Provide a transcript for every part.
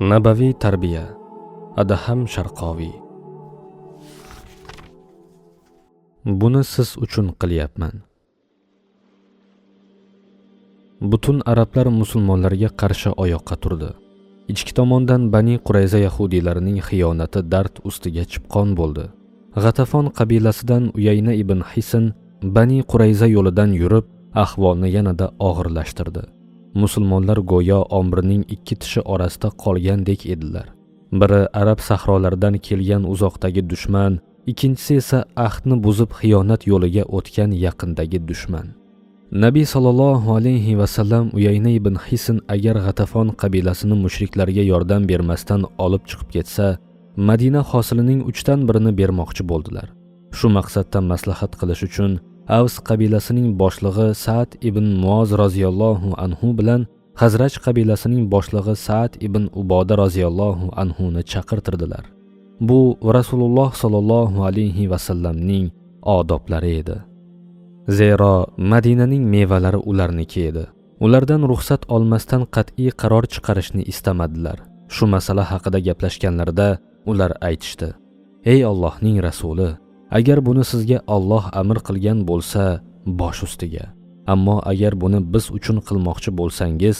Nabaviy tarbiya. Adham Sharqoviy. Buni siz uchun qilyapman. Butun arablar musulmonlarga qarshi oyoqqa turdi. Ichki tomondan Bani Qurayza yahudiylarining xiyonati dard ustiga chipqon bo'ldi. G'atafon qabilasidan Uyayna ibn Hisn Bani Qurayza yo'lidan yurib, ahvolni yanada og'irlashtirdi. Musulmonlar go'yo omrining ikki tishi orasida qolgandek edilar. Biri arab sahrolaridan kelgan uzoqdagi dushman, ikkinchisi esa ahdni buzib xiyonat yo'liga o'tgan yaqindagi dushman. Nabiy sallallohu alayhi va sallam Uyayna ibn Hisn agar G'atafon qabilasini mushriklarga yordam bermasdan olib chiqib ketsa, Madina hosilining 1/3 bermoqchi bo'ldilar. Shu maqsadda maslahat qilish uchun Avs qabilasining boshlig'i Sa'd ibn Muoz roziyallohu anhu bilan Xazraj qabilasining boshlig'i Sa'd ibn Uboda roziyallohu anhu ni chaqirtirdilar. Bu Rasululloh sallallohu alayhi va sallamning odoblari edi. Zero Madinaning mevalari ularniki edi. Ulardan ruxsat olmasdan qat'iy qaror chiqarishni istamadilar. Shu masala haqida gaplashganlarida ular aytishdi: "Ey Allohning rasuli, agar buni sizga Alloh amr qilgan bo'lsa, bosh ustiga. Ammo agar buni biz uchun qilmoqchi bo'lsangiz,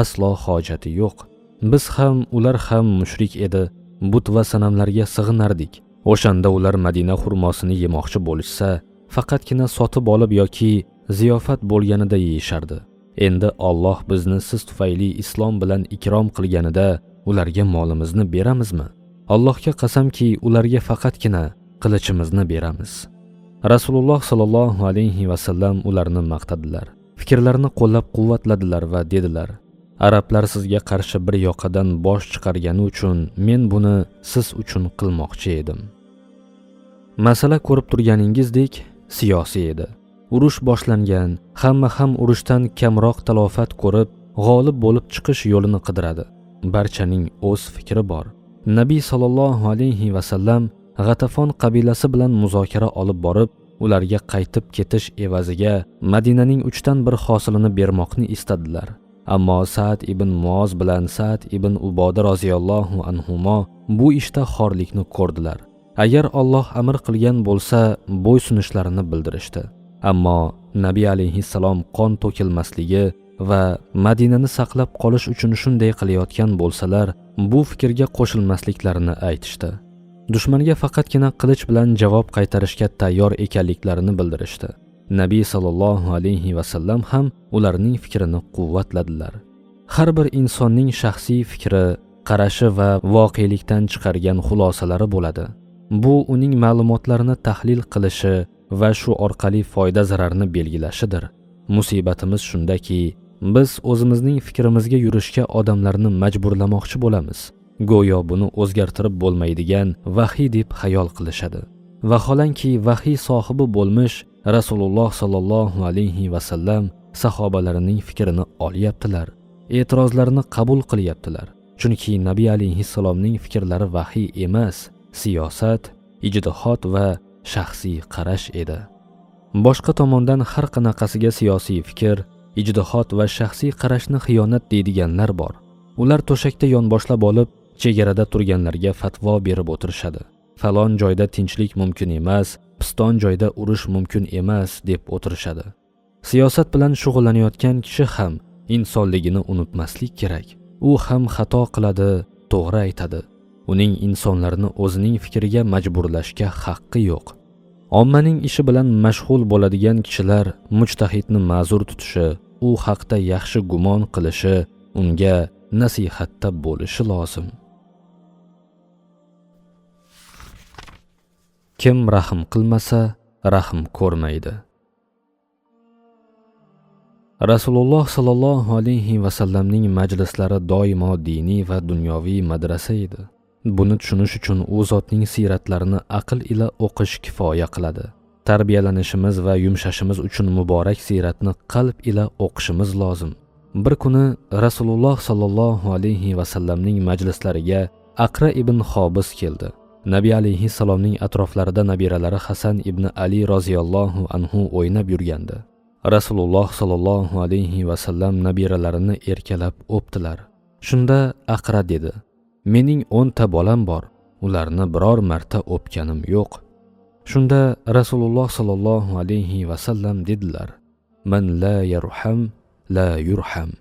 aslo hojati yo'q. Biz ham, ular ham mushrik edi, but va sanamlarga sig'inardik. O'shanda ular Madina xurmosini yemoqchi bo'lishsa, faqatgina sotib olib yoki ziyofat bo'lganida yeyishardi. Endi Alloh bizni siz tufayli islom bilan ikrom qilganida ularga molimizni beramizmi? Allohga qasamki, ularga faqatgina qilichimizni beramiz." Rasululloh sallallohu alayhi va sallam ularni maqtadilar. Fikrlarini qo'llab-quvvatladilar va dedilar: "Arablar sizga qarshi bir yoqadan bosh chiqargani uchun men buni siz uchun qilmoqchi edim." Masala ko'rib turganingizdek siyosiy edi. Urush boshlangan, hamma ham urushdan kamroq talofat ko'rib, g'olib bo'lib chiqish yo'lini qidiradi. Barchaning o'z fikri bor. Nabiy sallallohu alayhi va sallam G'atafon qabilasi bilan muzokara olib borib, ularga qaytib ketish evaziga Madinaning 1/3 hosilini bermoqni istadilar. Ammo Sa'd ibn Muoz bilan Sa'd ibn Uboda roziyallohu anhumo bu ishda xorlikni ko'rdilar. Agar Alloh amr qilgan bo'lsa, bo'ysunishlarini bildirishdi. Ammo Nabiy alayhissalom qon to'kilmasligi va Madinani saqlab qolish uchun shunday qilayotgan bo'lsalar, bu fikrga qo'shilmasliklarini aytishdi. Dushmanga faqatgina qilich bilan javob qaytarishga tayyor ekanliklarini bildirishdi. Nabiy sallallohu alayhi va sallam ham ularning fikrini quvvatladilar. Har bir insonning shaxsiy fikri, qarashi va voqelikdan chiqargan xulosalari bo'ladi. Bu uning ma'lumotlarini tahlil qilishi va shu orqali foyda zararni belgilashidir. Musibatimiz shundaki, biz o'zimizning fikrimizga yurishga odamlarni majburlamoqchi bo'lamiz. Go'yo buni o'zgartirib bo'lmaydigan vahiy deb xayol qilishadi. Vaholanki vahiy sohibi bo'lmish Rasululloh sallallohu alayhi va sallam sahobalarining fikrini olyaptilar, e'tirozlarini qabul qilyaptilar. Chunki Nabiy alayhissalomning fikrlari vahiy emas, siyosat, ijtihod va shaxsiy qarash edi. Boshqa tomondan har qanaqasiga siyosiy fikr, ijtihod va shaxsiy qarashni xiyonat deydiganlar bor. Ular to'shakda yonboshlab olib, chegarada turganlarga fatvo berib o'tirishadi. Falon joyda tinchlik mumkin emas, piston joyda urush mumkin emas deb o'tirishadi. Siyosat bilan shug'ullanayotgan kishi ham insonligini unutmaslik kerak. U ham xato qiladi, to'g'ri aytadi. Uning insonlarni o'zining fikriga majburlashga haqqi yo'q. Ommaning ishi bilan mashg'ul bo'ladigan kishilar mujtahidni ma'zur tutishi, u haqda yaxshi gumon qilishi, unga nasihatda bo'lishi lozim. Kim rahm qilmasa, rahm ko'rmaydi. Rasululloh sallallohu alayhi va sallamning majlislari doimo diniy va dunyoviy madrasa edi. Buni tushunish uchun u zotning siyratlarini aql ila o'qish kifoya qiladi. Tarbiyalanishimiz va yumshashimiz uchun muborak siyratni qalb ila o'qishimiz lozim. Bir kuni Rasululloh sallallohu alayhi va sallamning majlislariga Aqra ibn Hobis keldi. Nabiy alayhissalomning atroflarida nabiralari Hasan ibn Ali roziyallohu anhu o'ynab yurgandi. Rasululloh sallallohu alayhi va sallam nabiralarini erkalab o'pdilar. Shunda Aqra dedi: Mening 10 ta bolam bor, ularni biror marta o'pganim yo'q. Shunda Rasululloh sallallohu alayhi va sallam dedilar: Man la yarham la yurham.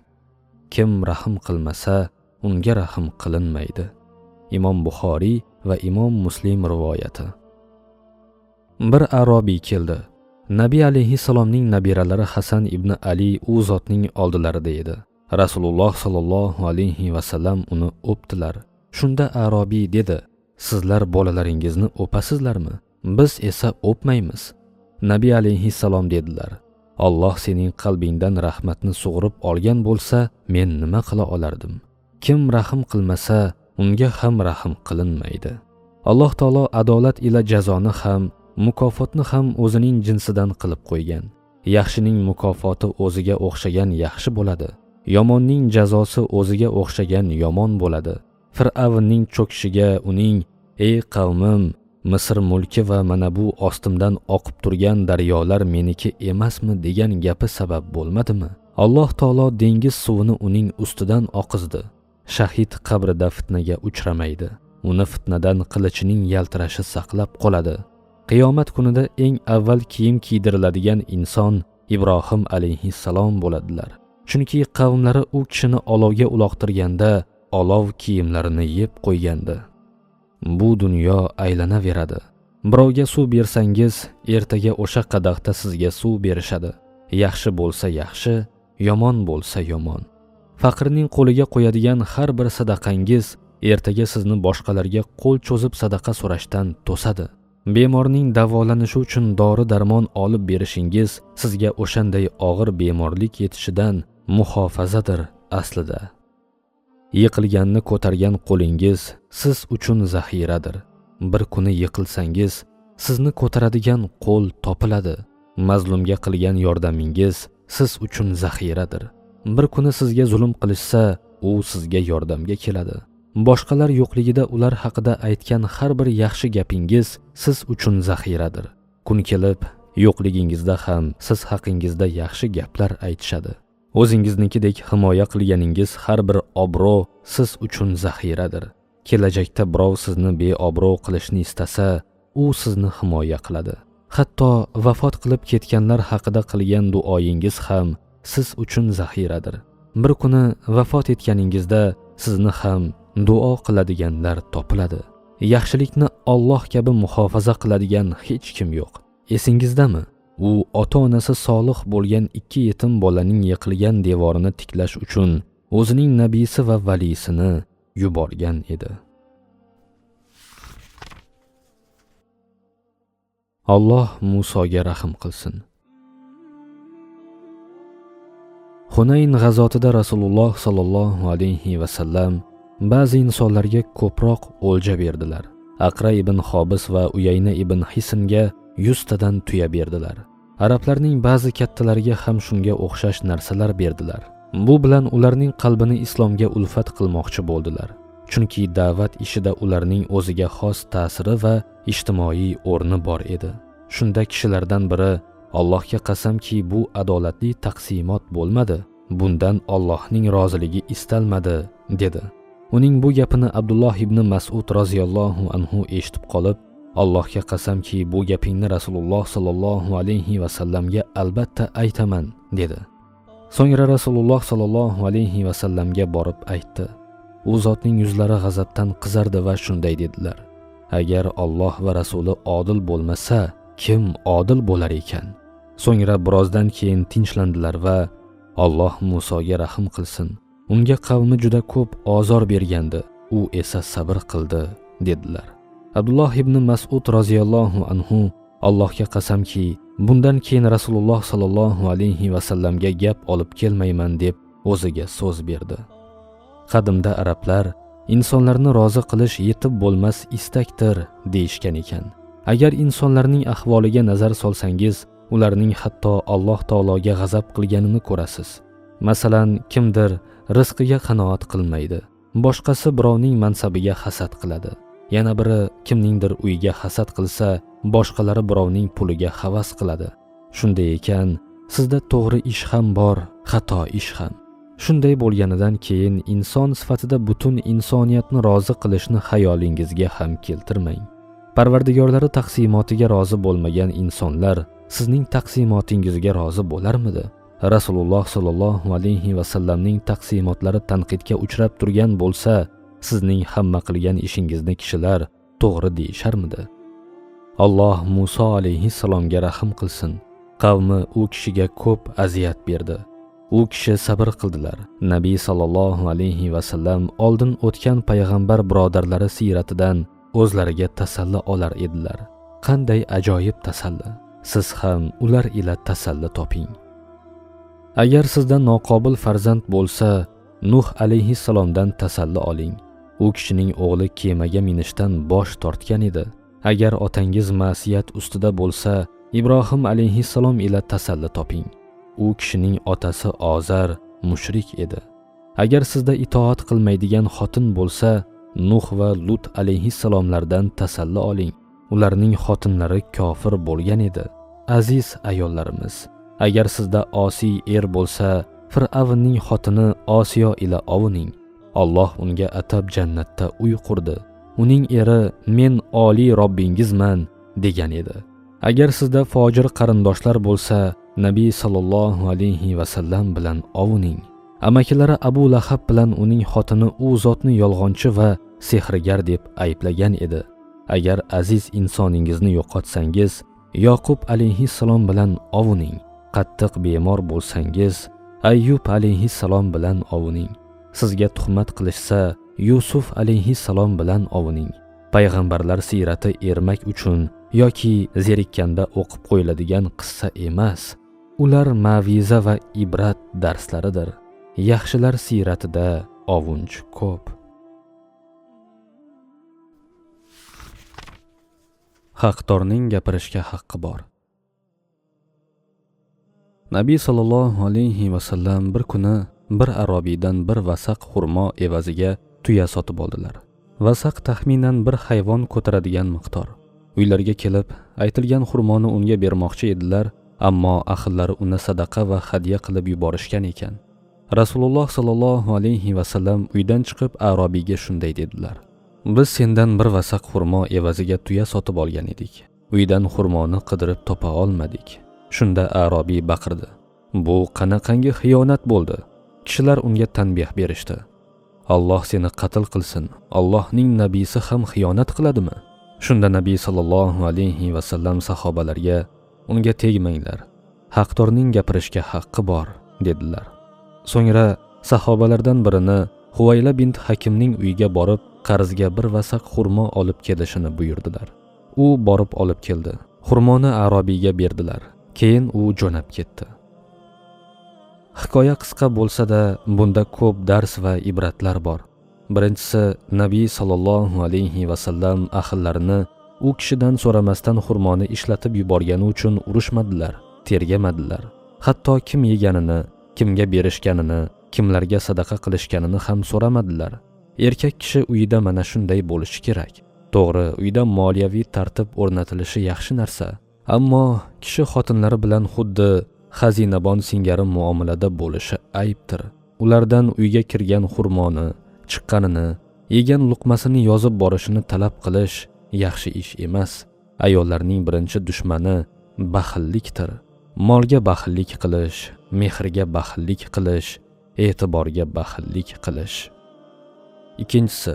Kim rahm qilmasa, unga rahm qilinmaydi. Imom Buxoriy va Imom Muslim rivoyati. Bir arobiy keldi. Nabiy alayhissalomning nabiralari Hasan ibn Ali u zotning oldilarida edi. Rasululloh sallallohu alayhi va sallam uni o'pdilar. Shunda arobiy dedi: Sizlar bolalaringizni o'pasizlarmi? Biz esa o'pmaymiz. Nabiy alayhissalom dedilar: Alloh sening qalbingdan rahmatni sug'urib olgan bo'lsa, men nima qila olardim? Kim rahm qilmasa, unga ham rahm qilinmaydi. Alloh taolo adolat ila jazoni ham, mukofotni ham o'zining jinsidan qilib qo'ygan. Yaxshining mukofoti o'ziga o'xshagan yaxshi bo'ladi. Yomonning jazosi o'ziga o'xshagan yomon bo'ladi. Fir'avnning cho'kishiga uning: "Ey qavmim, Misr mulki va mana bu ostimdan oqib turgan daryolar meniki emasmi?" degan gapi sabab bo'lmadimi? Alloh taolo dengiz suvini uning ustidan oqizdi. Shahid qabrida fitnaga uchramaydi. Uni fitnadan qilichining yaltirashi saqlab qoladi. Qiyomat kunida eng avval kiyim kiydiriladigan inson Ibrohim alayhissalom bo'ladilar. Chunki qavmlari u kishini olovga uloqtirganda olov kiyimlarini yeb qo'ygandi. Bu dunyo aylanaveradi. Birovga suv bersangiz, ertaga o'sha qadahda sizga suv berishadi. Yaxshi bo'lsa yaxshi, yomon bo'lsa yomon. Faqirning qo'liga qo'yadigan har bir sadaqangiz ertaga sizni boshqalarga qo'l cho'zib sadaqa so'rashdan to'sadi. Bemorning davolanishi uchun dori-darmon olib berishingiz sizga o'shanday og'ir bemorlik yetishidan muhofazadir aslida. Yiqilganni ko'targan qo'lingiz siz uchun zaxiradir. Bir kuni yiqilsangiz, sizni ko'taradigan qo'l topiladi. Mazlumga qilgan yordamingiz siz uchun zaxiradir. Bir kuni sizga zulm qilishsa, u sizga yordamga keladi. Boshqalar yo'qligida ular haqida aytgan har bir yaxshi gapingiz siz uchun zaxiradir. Kun kelib, yo'qligingizda ham siz haqingizda yaxshi gaplar aytishadi. O'zingiznikidek himoya qilganingiz har bir obro' siz uchun zaxiradir. Kelajakda birov sizni beobro' qilishni istasa, u sizni himoya qiladi. Hatto vafot qilib ketganlar haqida qilgan duoyingiz ham siz uchun zaxiradir. Bir kuni vafot etganingizda sizni ham duo qiladiganlar topiladi. Yaxshilikni Alloh kabi muhofaza qiladigan hech kim yo'q. Esingizdami? U ota-onasi solih bo'lgan 2 yetim bolaning yiqilgan devorini tiklash uchun o'zining nabiysi va valisini yuborgan edi. Alloh Musoga rahm qilsin. Hunayn g'azotida Rasululloh sallallohu alayhi va sallam ba'zi insonlarga ko'proq o'lja berdilar. Aqra ibn Hobis va Uyayna ibn Hisnga 100 tadan tuya berdilar. Arablarning ba'zi kattalariga ham shunga o'xshash narsalar berdilar. Bu bilan ularning qalbini islomga ulfat qilmoqchi bo'ldilar. Chunki da'vat ishida ularning o'ziga xos ta'siri va ijtimoiy o'rni bor edi. Shunda kishilardan biri: Allohga qasamki, bu adolatli taqsimot bo'lmadi. Bundan Allohning roziligi istalmadi, dedi. Uning bu gapini Abdulloh ibn Mas'ud roziyallohu anhu eshitib qolib, Allohga qasamki, bu gapingni Rasululloh sallallohu alayhi va sallamga albatta aytaman, dedi. So'ngra Rasululloh sallallohu alayhi va sallamga borib aytdi. U zotning yuzlari g'azabdan qizardi va shunday dedilar: Agar Alloh va Rasuli odil bo'lmasa, kim odil bo'lar ekan? So'ngra birozdan keyin tinchlandilar va Alloh Musoga rahm qilsin. Unga qavmi juda ko'p ozor bergandi, u esa sabr qildi, dedilar. Abdulloh ibn Mas'ud roziyallohu anhu: Allohga qasamki, bundan keyin Rasululloh sallallohu alayhi va sallamga gap olib kelmayman, deb o'ziga so'z berdi. Qadimda arablar insonlarni rozi qilish yetib bo'lmas istakdir deyishgan ekan. Agar insonlarning ahvoliga nazar solsangiz, ularning hatto Alloh taologa g'azab qilganini ko'rasiz. Masalan, kimdir rizqiga qanoat qilmaydi, boshqasi birovning mansabiga hasad qiladi. Yana biri kimningdir uyiga hasad qilsa, boshqalari birovning puliga havas qiladi. Shunday ekan, sizda to'g'ri ish ham bor, xato ish ham. Shunday bo'lganidan keyin inson sifatida butun insoniyatni rozi qilishni xayolingizga ham keltirmang. Parvardigorlari taqsimotiga rozi bo'lmagan insonlar sizning taqsimotingizga rozi bo'larmidi? Rasululloh sollallohu alayhi va sallamning taqsimotlari tanqidga uchrab turgan bo'lsa, sizning hamma qilgan ishingizni kishilar to'g'ri deyisharmidi? Alloh Musa alayhissalomga rahm qilsin. Qavmi u kishiga ko'p aziyat berdi. U kishi sabr qildilar. Nabiy sallallohu alayhi va sallam oldin o'tgan payg'ambar birodarlari siyratidan o'zlariga tasalli olar edilar. Qanday ajoyib tasalli! Siz ham ular ila tasalli toping. Agar sizda noqobil farzand bo'lsa, Nuh alayhissalomdan tasalli oling. U kishining o'g'li kemaga minishdan bosh tortgan edi. Agar otangiz ma'siyat ustida bo'lsa, Ibrohim alayhissalom ila tasalli toping. U kishining otasi Ozar mushrik edi. Agar sizda itoat qilmaydigan xotin bo'lsa, Nuh va Lut alayhissalomlardan tasalli oling. Ularning xotinlari kofir bo'lgan edi. Aziz ayollarimiz, agar sizda osiy er bo'lsa, Fir'avnning xotini Osiyo ila ovuning. Alloh unga atab jannatda uy qurdi. Uning eri men oliy Robbingizman degan edi. Agar sizda fojir qarindoshlar bo'lsa, Nabiy sallallohu alayhi va sallam bilan ovuning. Amakilari Abu Lahab bilan uning xotini u zotni yolg'onchi va sehrgar deb ayblagan edi. Agar aziz insoningizni yo'qotsangiz, Yoqub alayhissalom bilan ovuning. Qattiq bemor bo'lsangiz, Ayyub alayhissalom bilan ovuning. Sizga tuhmat qilishsa, Yusuf alayhissalom bilan ovuning. Payg'ambarlar siyrati ermak uchun yoki zerikkanda o'qib qo'yiladigan qissa emas. Ular maviza va ibrat darslaridir. Yaxshilar siyratida ovunch ko'p. Haqdorning gapirishga haqqi bor. Nabiy sallallohu alayhi va sallam bir kuni bir arobiydan bir vasaq xurmo evaziga tuya sotib oldilar. Vasaq taxminan bir hayvon ko'taradigan miqdor. Uylarga kelib, aytilgan xurmoni unga bermoqchi edilar, ammo ahllari uni sadaqa va hadya qilib yuborishgan ekan. Rasululloh sallallohu alayhi va sallam uydan chiqib arobiyga shunday dedilar: Biz sendan bir vasaq xurmo evaziga tuya sotib olgan edik. Uydan xurmoni qidirib topa olmadik. Shunda arobiy baqirdi: Bu qanaqangi xiyonat bo'ldi? Kishilar unga tanbeh berishdi. Alloh seni qatl qilsin. Allohning nabiysi ham xiyonat qiladimi? Shunda Nabiy sallallohu alayhi va sallam sahobalarga: Unga tegmanglar. Haqdorning gapirishga haqqi bor, dedilar. So'ngra sahobalardan birini Huvayla bint Hakimning uyiga borib, qarzga bir vasaq xurmo olib kelishini buyurdilar. U borib olib keldi. Xurmoni arobiyga berdilar. Keyin u jo'nab ketdi. Hikoya qisqa bo'lsa-da, bunda ko'p dars va ibratlar bor. Birinchisi, Nabiy sallallohu alayhi va sallam ahllarini u kishidan so'ramasdan xurmoni ishlatib yuborgani uchun urushmadilar, tergamadilar. Hatto kim yeganini, kimga berishganini, kimlarga sadaqa qilishganini ham so'ramadilar. Erkak kishi uyida mana shunday bo'lishi kerak. To'g'ri, uyda moliyaviy tartib o'rnatilishi yaxshi narsa. Ammo kishi xotinlari bilan xuddi xazinabon singari muomalada bo'lishi aybdir. Ulardan uyga kirgan xurmoni, chiqqanini, yegan luqmasini yozib borishini talab qilish yaxshi ish emas. Ayollarning birinchi dushmani baxillikdir. Molga baxillik qilish, mehrga baxillik qilish, e'tiborga baxillik qilish. Ikkinchisi,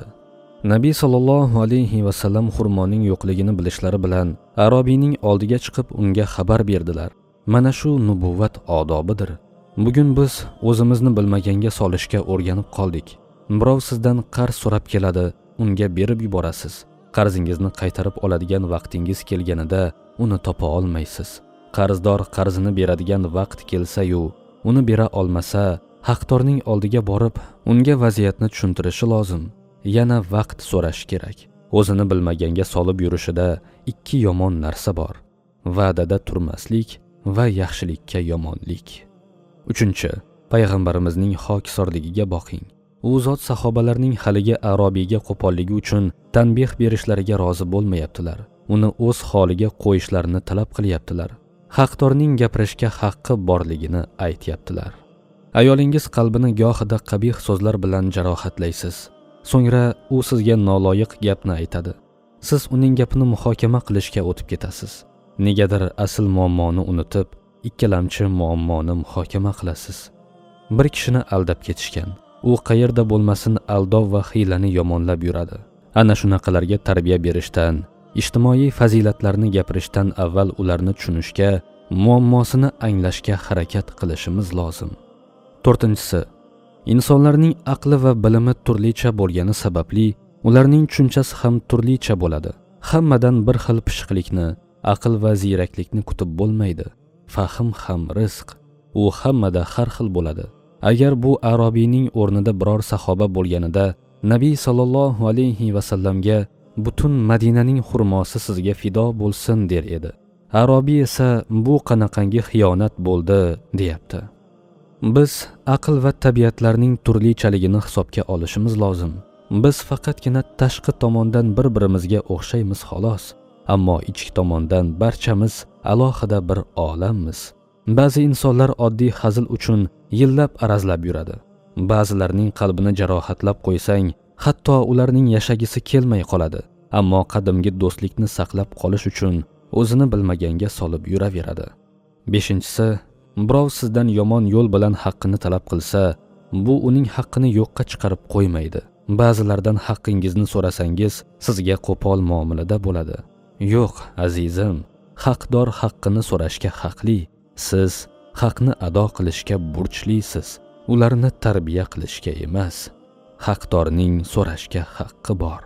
Nabiy sallallohu alayhi va sallam xurmoning yo'qligini bilishlari bilan arobiyning oldiga chiqib unga xabar berdilar. Mana shu nubuvvat odobidir. Bugun biz o'zimizni bilmaganga solishga o'rganib qoldik. Birov sizdan qarz so'rab keladi, unga berib yuborasiz. Qarzingizni qaytarib oladigan vaqtingiz kelganida uni topa olmaysiz. Qarzdor qarzini beradigan vaqt kelsa-yu, uni bera olmasa, haqdorning oldiga borib, unga vaziyatni tushuntirishi lozim. Yana vaqt so'rash kerak. O'zini bilmaganga solib yurishida ikki yomon narsa bor: va'dada turmaslik va yaxshilikka yomonlik. Uchinchi, payg'ambarimizning xokisorligiga boqing. U zot sahobalarning haligi arobiyga qo'polligi uchun tanbeh berishlariga rozi bo'lmayaptilar. Uni o'z holiga qo'yishlarini talab qilyaptilar. Haqdorning gapirishga haqqi borligini aytyaptilar. Ayolingiz qalbini gohida qabih so'zlar bilan jarohatlaysiz. So'ngra u sizga noloyiq gapni aytadi. Siz uning gapini muhokama qilishga o'tib ketasiz. Negadir asl muammoni unutib, ikkilamchi muammoni muhokama qilasiz. Bir kishini aldab ketishgan. U qayerda bo'lmasin aldov va hiylani yomonlab yuradi. Ana shunaqalarga tarbiya berishdan, ijtimoiy fazilatlarni gapirishdan avval ularni tushunishga, muammosini anglashga harakat qilishimiz lozim. To'rtinchisi, insonlarning aqli va bilimi turlicha bo'lgani sababli ularning tushunchasi ham turlicha bo'ladi. Hammadan bir xil pishiqlikni, aql va ziyraklikni kutib bo'lmaydi. Fahm ham rizq. U hammada har xil bo'ladi. Agar bu arobiyning o'rnida biror sahoba bo'lganida, Nabiy sallallohu alayhi va sallamga butun Madinaning xurmosi sizga fido bo'lsin der edi. Arobiy esa bu qanaqangi xiyonat bo'ldi deyapti. Biz aql va tabiatlarning turlichaligini hisobga olishimiz lozim. Biz faqatgina tashqi tomondan bir-birimizga o'xshaymiz xolos, ammo ichki tomondan barchamiz alohida bir olammiz. Ba'zi insonlar oddiy hazil uchun yillab arazlab yuradi. Ba'zilarning qalbini jarohatlab qo'ysang, hatto ularning yashagisi kelmay qoladi. Ammo qadimgi do'stlikni saqlab qolish uchun o'zini bilmaganga solib yuraveradi. Beshinchisi, birov sizdan yomon yo'l bilan haqqini talab qilsa, bu uning haqqini yo'qqa chiqarib qo'ymaydi. Ba'zilardan haqqingizni so'rasangiz, sizga qo'pol muomalada bo'ladi. Yo'q, azizim, haqdor haqqini so'rashga haqli. Siz haqni ado qilishga burchlisiz, ularni tarbiya qilishga emas. Haqdorning so'rashga haqqi bor.